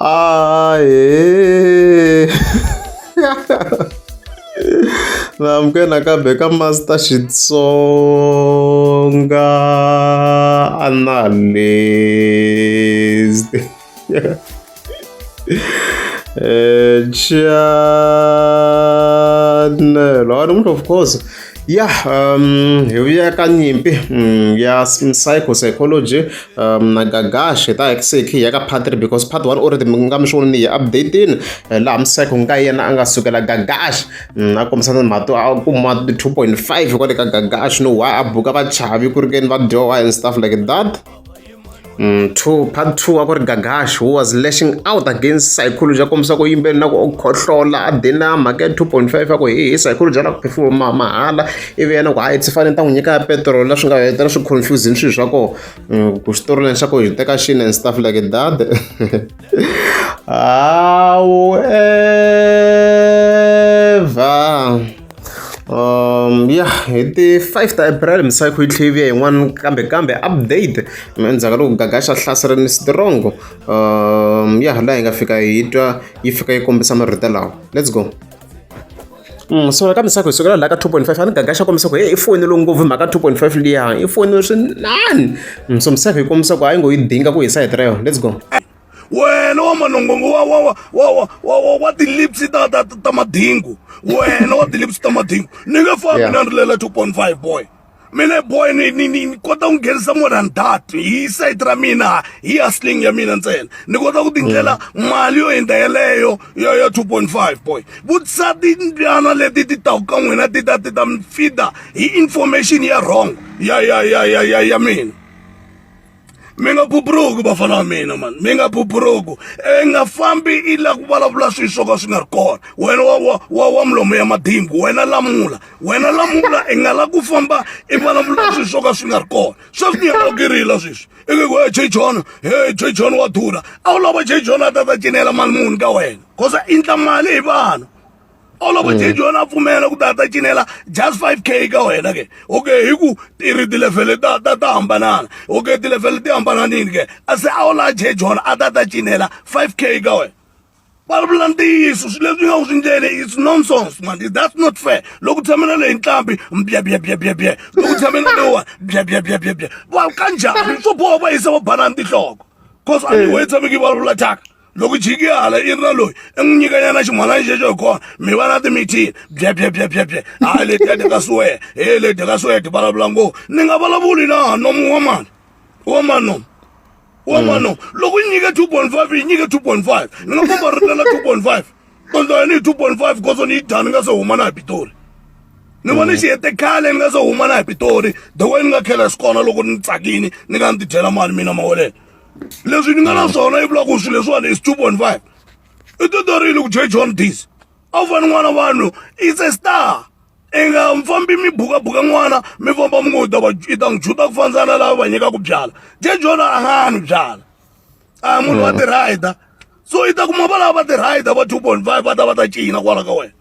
Ahee na amukela nakambe ka Master Xitsonga Analyst channel namuntlha of course ya hi vuya ka nyimpi ya psycho psychology na Gagash hi ta se hi ya ka part 3 because part 1 already mi nga mi swi vonile yi update-ini laha Msayco nga yena a nga sukela Gagash a kombisa mhaka to a kuma 2.5 kwale ka Gagash no why a buka vachavi ku ri ke ni va dyoha and stuff like that. Two part 2 a ku ri Gagash who was lashing out against Psychology a kombisa ku yimbeli na ku u khohlola a dina mhaka ya 2.5 a ku hi hi Psychology a lava ku perform mahala ivi yena ku hayi it's fane ni ta n'wi nyika ya petrol la swi nga hetelela swi confusing swilo swa kona ku xitori xa ku hi teka xini and stuff like that. However, ya hi ti 5 ta April Msayco yi tlhe yi vuya yin'wana kambe kambe update endzhaku ka loko Gagash a hlaserile strong ya laha hi nga fika hi twa yi fika yi kombisa marito lawa let's go. So ka Msayco hi sukela laha ka 2.5 a ni Gagash a kombisa ku hey i foyineliwe ngopfu hi mhaka 2.5 liya i foyineliwe swinene so Msayco yi kombisa ku a yi ngo yi dinga ku hi sayiti ra yona let's go. Wena wa manongongo wa wa wa wa wa wa wa wa ti-lips ta ta ta madingu wena wa ti-lips ta madingu ni nge fambi na ni rilela 2.5 boy mina boy ni ni ni kota ku nghenisa more than that hi site ra mina hi hustling ya mina ntsena ni kota ku tindlela mali yo hundza yeleyo ya ya 2.5 boy vutisa timbyana leti ti taku ka n'wina ti ta ti ta mi feeda hi information ya wrong ya ya ya ya ya ya mina. Mi nga phuphuruki vafana va mina mani mi nga phuphuruki i nga fambi i la ku vulavula swilo swo ka swi nga ri kona wena wa wa wa wa milomo ya madimbu wena lamula wena lamula i nga la ku famba i vulavula swilo swo ka swi nga ri kona sweswi ni ya rila sweswi i nge ku he J John he J John wa durha a wu lava J John a ta ta cinela mali muni ka wena cause i endla mali hi vanhu a wu lava J John a pfumela ku ta ta cinela just 5K ka wena ke okay hi ku ti ri tilevhele ta ta ta hambanana okay tilevhele ti hambananini ke a se a wu lava J John a ta ta cinela 5K ka wena vulavula ntiyiso swilo leswi nga ku swi ndleni it's nonsense man that's not fair loko tshame na leyi nqambi mbyebyebyebyebye loko tshame na leyiwani mbyebyebyebyebye va kanjhani swo boha va yisa va banani tinhloko cause a ni we tshameke vulavula thyaka loko jiki hala i ri na loyi i n'wi nyikanyana ximhanani xexo hi kona mi va na ti-meeting byebyebyebyebye hayi letiya ti ka suwehe he leti ka suwehe ti vulavula ngopfu ni nga vulavuli na nomu wa mani wa mani nomu wa mani nomu loko yi nyike 2.5 yi nyike 2.5 ni nga famba rilela 2.5 kondlo yini hi 2.5 koso ni yi dya ni nga se huma na hi Pitori ni vone xi hete khale ni nga se huma na hi Pitori the way ni nga khela xikona loko ni tsakini ni nga ni ti dyela mali mina mawelela leswi ni nga na swona i vula ku swilo leswiwani is 2.5 i totorile ku J John this a wu fani n'wana vanhu it's a star i nga fambi mi bukabuka n'wana mi famba mi ngo i ta va i ta n'wi juta ku fandzana na lava va nyikaku byala J John a nga nwi byala a munhu wa ti-rider so i ta kuma va lava va ti-rider va 2.5 va ta va ta cina kwala ka wena.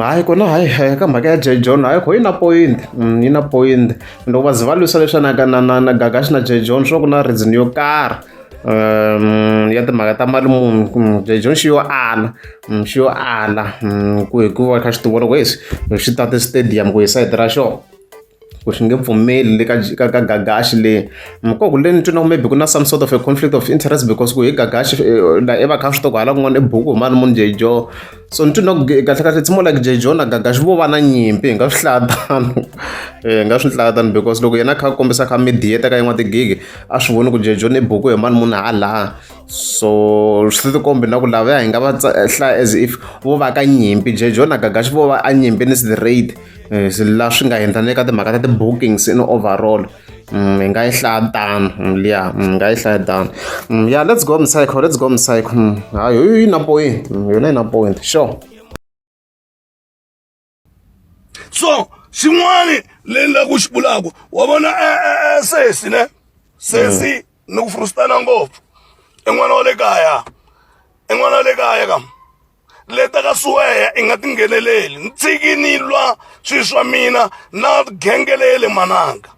Hayi kona hayi ka mhaka ya Jay John hayi kho yi na point yi na point loko va ze va lwisa leswiya na na na na Gagash na Jay John swa ku na reason yo karhi ya timhaka ta mali muni Jay John xi yo ala xi yo ala ku hikuva kha xi ti vona ku xi tate stadium ku hi sayiti ra xona. Ku xi nge pfumeli le ka ka ka Gagash le ko ku le ni twi na ku maybe ku na some sort of a conflict of interest because ku hi Gagash la i va kha swi tiva ku hala kun'wana i buku hi mani munhu Jay Joe so ni twi na ku kahlekahle it's more like Jay Joe na Gagash vo va na nyimpi hi nga swi hlaya tano hi nga swi hlaya tano because loko yena a kha a kombisa kha mediate ka yin'wana tigigi a swi voni ku Jay John i buku hi mani munhu hala so swi tikombi na ku lavaya hi nga va hlaya as if vo va ka nyimpi Jay Joe na Gagash vo va a nyimpini straight. Laha swi nga hundza na le ka timhaka ta ti-bookings in overall hi nga yi hlaya tano liya hi nga yi hlaya tano ya let's go Msayco let's go Msayco hayi yi na point yona yi na point sure. So xin'wani leyi ni lava ku xi vulaka wa vona sesi ne sesi ni ku frustana ngopfu i n'wana wa le kaya i n'wana wa le kaya ka. Leta ka suwehe i nga ti ngheneleli ni tshiki ni lwa swilo swa mina na genge leyi le mananga.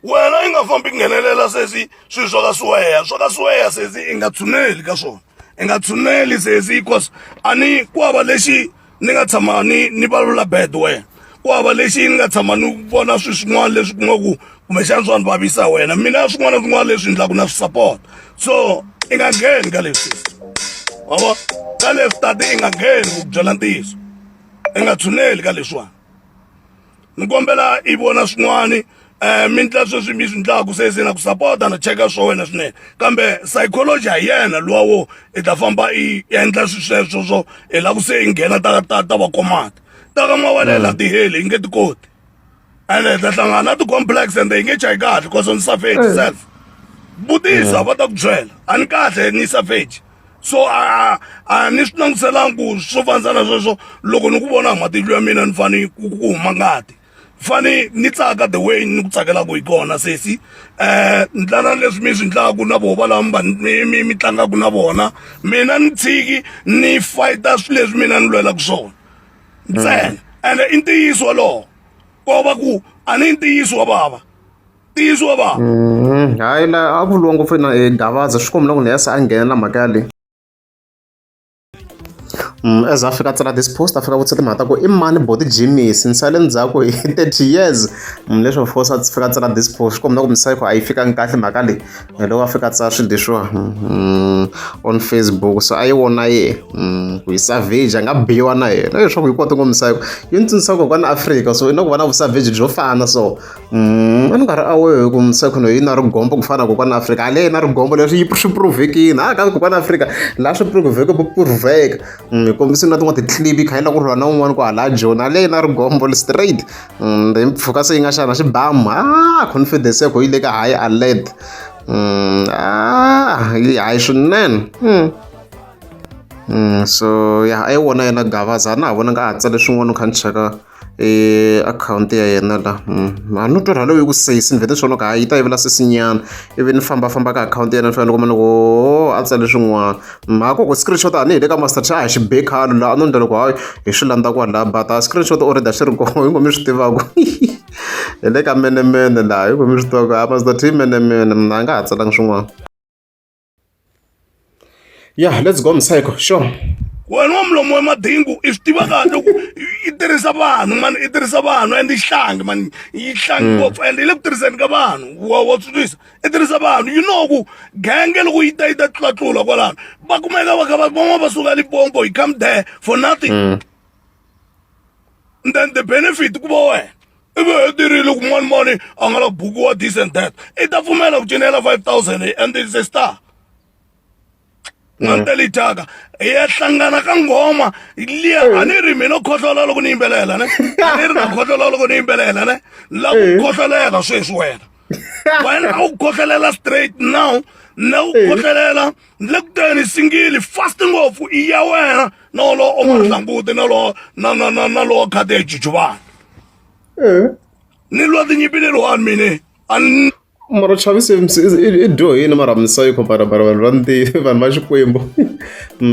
Wena i nga fambi nghenelela sesi swilo swa ka sweya swa ka sweya sesi i nga tshuneli ka swona i nga tshuneli sesi cause a ni ku hava lexi ni nga tshama ni ni vulavula bad wena ku hava lexi ni nga tshama ni vona swilo swin'wana leswi ku nga ku kumbexana swa ni vavisa wena mina swin'wana na swin'wana leswi endlaku na swi support so i nga ngheni ka leswi wa vo ka leswi tati i nga ngheni ku byela ntiyiso i nga tshuneli ka leswiwani ni kombela i vona swin'wani um mi ndla sweswi mi swi ndlaku se se na ku sapota na cheka swa wena swinene kambe psychology ha yena luwa wo i ta famba i endla swi sweswo swo i la ku se i nghena ta ta ta vakomata ta ka mawelela mm. tiheli yi nge ti koti ene ta hlangana na ti-complex ende yi nge chayi kahle cause ni savage mm. self vutisa mm. va ta ku byela a ni kahle ni savage so a a ni swi langutiselangi ku swo fanisa na sweswo loko ni ku vona hi matihlo ya mina ni fane ku huma ngati fane ni tsaka the way ni ku tsakelaka hi kona sesi um ndlana leswi mi swi ndlaku na voho valava mi mi mi tlangaka na vona mina ni tshiki ni fighter swilo leswi mina ni lwelaka swona ntsena ende i ntiyiso wolowo ko va ku a ni ntiyiso wa vava ntiyiso wa vava mm, hayi la a vuriwa ngopfu na eh, gavaza swi komba ku nese a nghena na mhaka yaleyi Mm, as a fika tsala this post a fika vutisa timhaka ta ku i mani boti jimis ni sale ndzhaku hi 30 years mm, leswi of course a fika tsala this post swi komba ku misayiko a yi fikangi kahle mhaka leyi loko a fika tsala swilo leswiwa mm, on facebook so a yi vona ye ku yi savage a nga biwa na yena leswaku yi kote ngo misayiko yi ni tsundzuxa kokwana afrika so i na ku va na vusavage byo fana so A ni nga ri aware hi ku Msakhuno yi na rigombo ku fana na kokwana Afrika haleni na rigombo leswi yi swi prove-kini hala ka kokwana Afrika laha swi prove-ke ku prove-ka hi kombise na tin'wana ti-clip yi kha yi lava ku rhula na un'wana kwahala Joni haleni na rigombo straight hi mpfhuka se yi nga xana xibamu ha confidence ya kona yi le ka high alert yi high swinene. So ya a yi wona yena Gavaza a na ha vonanga a ha tsale swin'wana ni kha ni cheka. Akhawunti ya yena la a no twa rhalo yi ku sesi ni vhete swi vona ku hayi yi ta yi vula sesinyana ivi ni fambafamba ka akhawunti ya yena ni fika ni kuma ni ku ho a tsale swin'wana mhaka ku screenshot a ni hi le ka master a hi xi be khale laha a no ndlela ku hayi hi swi landza kwalaha but a screenshot already a xi ri kona hi ngo mi swi tivaku hi le ka menemene laha hi ngo mi swi tivaka a master t menemene a nga ha tsalanga swin'wana. Yeah, let's go Msayiko. Sure. Wena wa mulomo wa madingu i swi tiva kahle ku i tirhisa vanhu mani i tirhisa vanhu and i hlangi mani yi hlangi mm. ngopfu and yi le ku tirhiseni ka vanhu wa wa swi i tirhisa vanhu you know ku genge loko yi ta yi ta tlulatlula kwalano va kumeka va kha va van'wana va suka limpopo yi come there for nothing mm. then the benefit ku va wena ivi heterile ku mani mani a nga la bukiwa this and that i ta pfumela ku cinela 5000 and it's a star nga teli thyaka hi ya hlangana ka nghoma liya a ni ri mina khohlola loko ni yimbelela ne a ni ri na khohlola loko ni yimbelela ne la ku khohlolela sweswi wena wena a wu khohlolela straight now na ku khohlolela ni le ku teni singili fast ngopfu i ya wena na wolowo o mahlanguti na lowo na na na na lowo khadi ya jujuvana ni lwa tinyimpi leriwani mine a ni mara chavisi i dyohini mara misayiko mara mara vanhu va ntiyo vanhu va xikwembu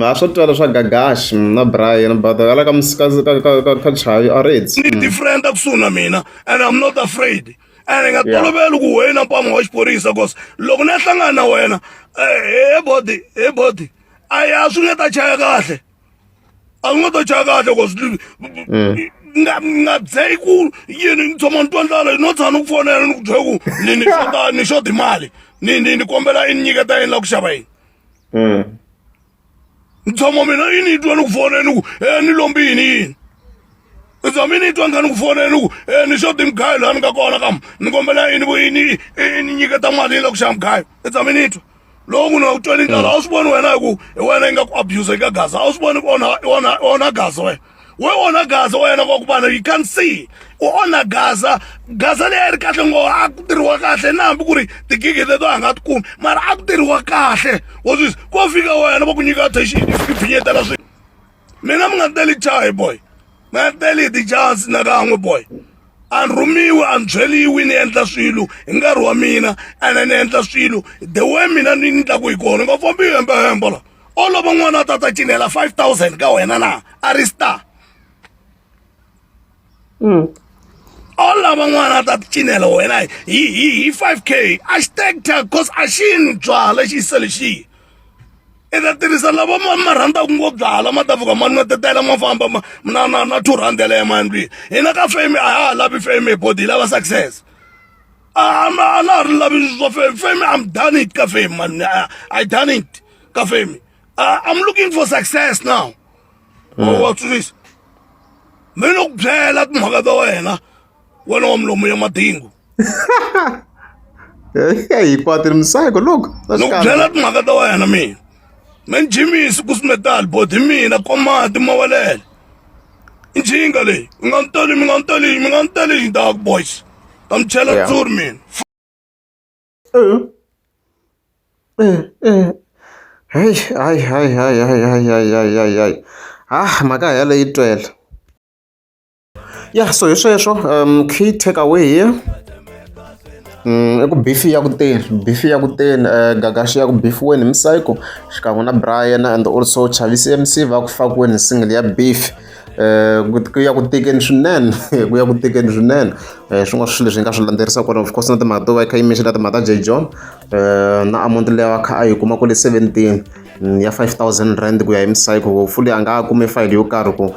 a swo twala swa gagashi na brian but ala ka ka ka ka ka chavi a redzi ni different kusuhi na mina and i'm not afraid and nga toloveli ku wena mpama wa xiphorisa cause loko ni ya hlangana na wena he body he body a ya swi nge ta chaya kahle a swi nga ta chaya kahle cause mm. nga nga byeli ku yini ni tshama ni twa ndlala no tshama ni ku fonela ni ku byela ku ni ni xota ni xoti mali ni ni ni kombela i ni nyiketa yini la ku xava yini mm. ni tshama mina i ni twa ni ku fonela ni ku e ni lombi yini yini ni tshama ni twa ni kha ni ku fonela ni ku e ni xoti mugayo laha ni nga kona kam ni kombela yini ni i ni nyiketa mali yi la ku xava mugayo ni tshama ni twa loko munhu a ku tweli ndlala a wu swi voni wena hi ku hi wena yi nga ku abuse eka gaza a wu swi voni ku onha onha onha gaza wena we onha gaza wena kwa ku vanhu you can't see u onha gaza gaza leyi a yi ri kahle ngo a ku tirhiwa kahle na hambi ku ri tigigi teto a nga ti kumi mara a ku tirhiwa kahle wa swi ko fika wena va ku nyika attention i pfinyetela swi mina mi nga teli chayi boy mi nga teli hi ti-chance na kan'we boy a ni rhumiwi a ni byeliwi ni endla swilo hi nkarhi wa mina ene ni endla swilo the way mina ni endlaku hi kona nga fambi hembahemba la o lova n'wana a ta ta cinela 5000 ka wena na a ri star mm. A wu lava n'wana a ta ti cinela wena hi hi hi 5K a xi teka cause a xi nwi byala xi yisa lexiya i ta tirhisa lava ma ma rhandzaka ngopfu byala ma ta fika ma nwetetela ma famba ma na na na 2 rand yaleyo ma ndlwini hina ka fame a ha ha lavi fame body hi lava success a a na ha ri lavi swa fame fame I'm done it ka fame man I done it ka fame I'm looking for success now wa twisisa mi no ku byela timhaka ta wena wena wa milomo ya madingu hi kwatile misayiko loko ni ku byela timhaka ta wena mina mi ni jimisi ku swimetal bodi mina komati mawelele i njhinga leyi mi nga ni toli mi nga ni toli mi nga ni toli dark boys ta mi chela tsuri mina Heyi hayi hayi hayi hayi hayi hayi hayi hayi hayi ah mhaka yaleyo yi twele ya so hi sweswo key take away here I ku beef ya ku teni beef ya ku teni Gagashi ya ku beef-iweni hi Psycho xikan'we na Brian and also Chavisi M_C va ku fakiweni single ya beef. Ku ya ku tikeni swinene ku ya ku tikeni swinene swin'wana swa swilo leswi hi nga swi landzelerisa kona of course na timhaka to va yi kha yi mention na timhaka ta Jay John na amount leyi a kha a yi kuma kwale 17 ya 5000 rand ku ya hi Msayiko hopefully a nga ha kumi file yo karhi ku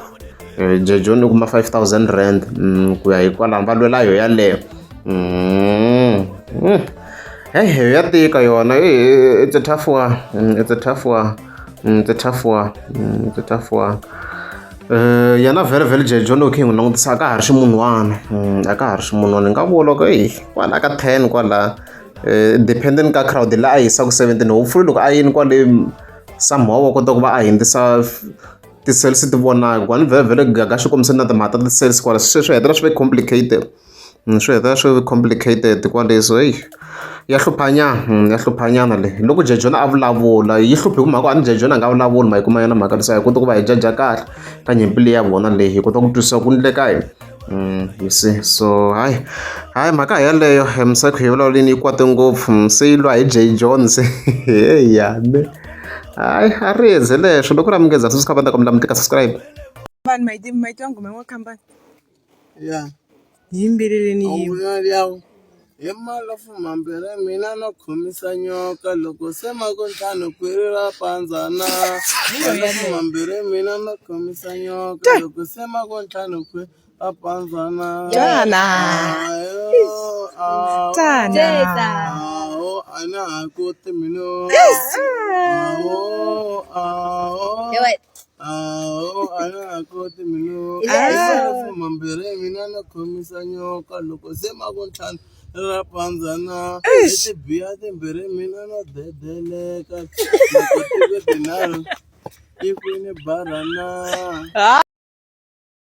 Jay John u kuma 5000 rand ku ya hi kwalano va lwela yo yaleyo heyi ya tika yona it's a tough one it's a tough one it's a tough one it's a tough one Yena vhele vhele Jay John okay n'wi langutisa a ka ha ri ximunhwana a ka ha ri ximunhwana ni nga vula ku eyi kwala ka 10 kwala depending ka crowd la a yisaku 17 hopefully loko a yini kwale somehow wa kota ku va a hundzisa ti-sales ti vonaka ku a ni vhele vhele Gaga xi kombise na timhaka ta ti-sales kwala se swi hetelela swi ve complicated. Swi hetelela swi complicated kwale so heyi ya hluphanyana ya hluphanyana leyi loko Jay John a vulavula yi hluphe hi mhaka ku a ni Jay John a nga vulavuli ma yi kuma yona mhaka se a hi koti ku va hi jaja kahle ka nyimpi leyi ya vona leyi hi kota ku twisisa ku endleka yini you see so hayi hayi mhaka yeleyo Msakho hi vulavuleni yi kwate ngopfu se yi lwa hi Jay John se heyi ya ne hayi a ri endze leswo loko ri amukeza subscribe ta kombela mi tlika subscribe. Vanhu ma yi ma yi twa nghoma ya n'wakhambani Ya. Yi yimbeleleni yin'we. Hi malofu mambirhi mina no khomisa nyoka loko se ma ku ntlhanu khwiri ra pandza na malofu mambirhi mina no khomisa nyoka loko se ma ku ntlhanu khwiri ra pandza na Tana. Ayo, awo, Tana. awo, a na ha koti mina awo awo Awo, a na ha koti mina Ah. mambirhi mina na khomisa nyoka loko se ma ku ntlhanu ra pandza na Eish. tibiya timbirhi mina na dedeleka loko ti ve tinharhu tikwini bara na Ah.